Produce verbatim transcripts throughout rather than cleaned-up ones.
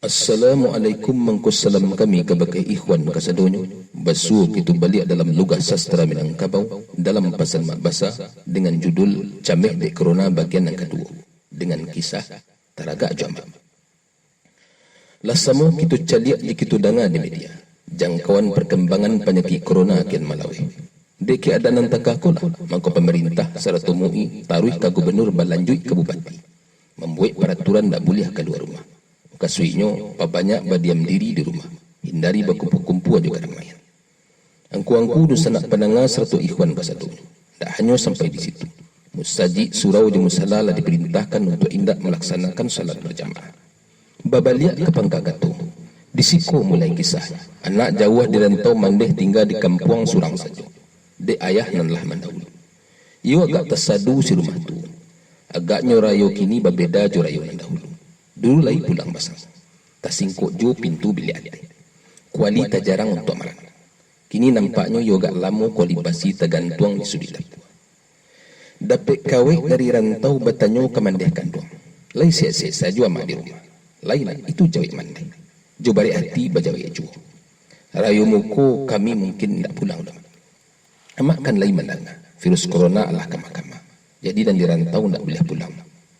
Assalamualaikum, mangko salam kami kabake ikhwan kasadonyo. Basuo kito baliak dalam Lugah Sastra Minangkabau, dalam pasan Mak Basa, dengan judul Cameh dek Corona bagian nan kaduo, dengan kisah Taragak jo Amak. Lah samo kito caliak jo kito danga di media, jangkauan parkambangan panyakik corona kian malaweh. Dek keadaan nan takah ko lah, mangko pamarintah sarato M U I taruih ka gubernur balanjuik ka bupati, mambuek paraturan ndak buliah kalua rumah. Mukasuiknyo, pabanyak badiam diri di rumah, hindari bakumpua-kumpua jo karamaian. Angku-angku, dunsanak pandanga sarato ikhwan kasadonyo, ndak hanyo sampai di situ. Musajik, surau jo musala lah diparintahkan untuak indak malaksanakan salat bajamaah. Babaliak ka pangka kato, di siko mulai kisahnyo. Anak jauah di rantau mandeh tingga di kampuang surang sajo, dek ayah nan lah mandahului. Iyo agak tasadu si rumah tu. Agaknyo rayo kini babeda jo rayo nan dahulu. Dulu lai pulang basamo. Tasingkok juo pintu biliak ateh. Kuali tajarang untuak marangkak. Kini nampaknyo iyo agak lamo kuali basi tagantuang di suduik dapua. Dapek kawek dari rantau batanyo ka mandeh kanduang. Lai sek-sek sajo amak di rumah. Lai nak itu jawek mandeh. Jo barek ati bajawek juo. Rayo muko kami mungkin indak pulang doh. Amak kan lai mandanga, virus corona alah kamah-kamah. Jadi nan di rantau ndak buliah pulang.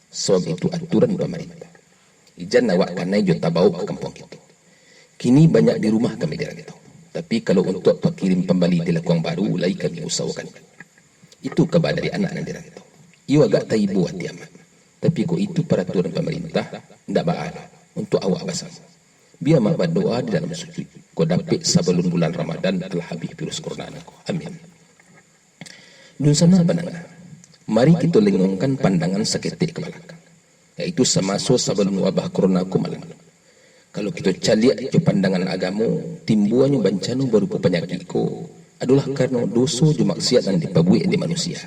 Sabab itu aturan pamarintah. Ijan awak kanai jo tabaok ka kampuang kito. Kini banyak di rumah kami di rantau. Tapi kalau untuak pakirim pambali di Lakuang Baru, lai kami usahokan. Itu kaba dari anak nan di rantau. Iyo agak taibo ati amak. Tapi kok itu paraturan pamarintah, ndak baa doh, untuak awak basamo. Bia amak badoa di dalam sujuik, kok dapek sabalun bulan Ramadan alah abih virus corona nangko. Amin. Dunsanak pandanga, mari kito lengongkan pandangan saketek ka balakang, yaitu samaso sabalun wabah corona ko malanda. Kalau kito caliak jo pandangan agamo, timbuanyo bancano barupo panyakik ko adolah karano doso jo maksiat nan dipabuek dek manusia.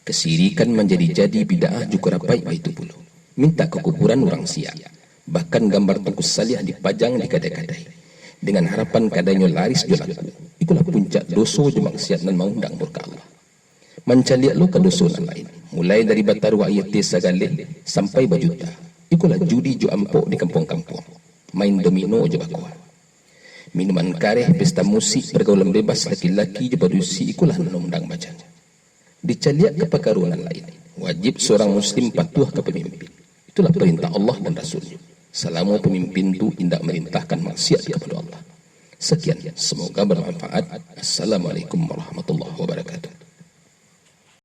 Kasirikan manjadi-jadi, bid'ah jo kurapaik baitu pulo. Mintak ka kuburan urang siak. Bahkan gambar Tungku Saliah dipajang di kadai-kadai. Dengan harapan kadainyo laris jo laku. Ikolah puncak doso jo maksiat nan maundang murka Allah. Mancaliak lo ka doso nan lain. Mulai dari bataruah aia teh sagaleh sampai bajuta. Ikolah judi jo ampok di kampuang-kampuang. Main domino jo bakoa. Minuman kareh, pesta musik, pargaulan bebas laki-laki jo padusi, ikolah nan undang bajan. Dicaliak ka pakaro nan lain, wajib surang muslim patuah ka pamimpin. Itulah parintah Allah dan Rasul-Nyo, salamo pamimpin tu indak marintahkan maksiat kapado Allah. Sakian, samoga barmanfaat. Assalamualaikum warahmatullahi wabarakatuh.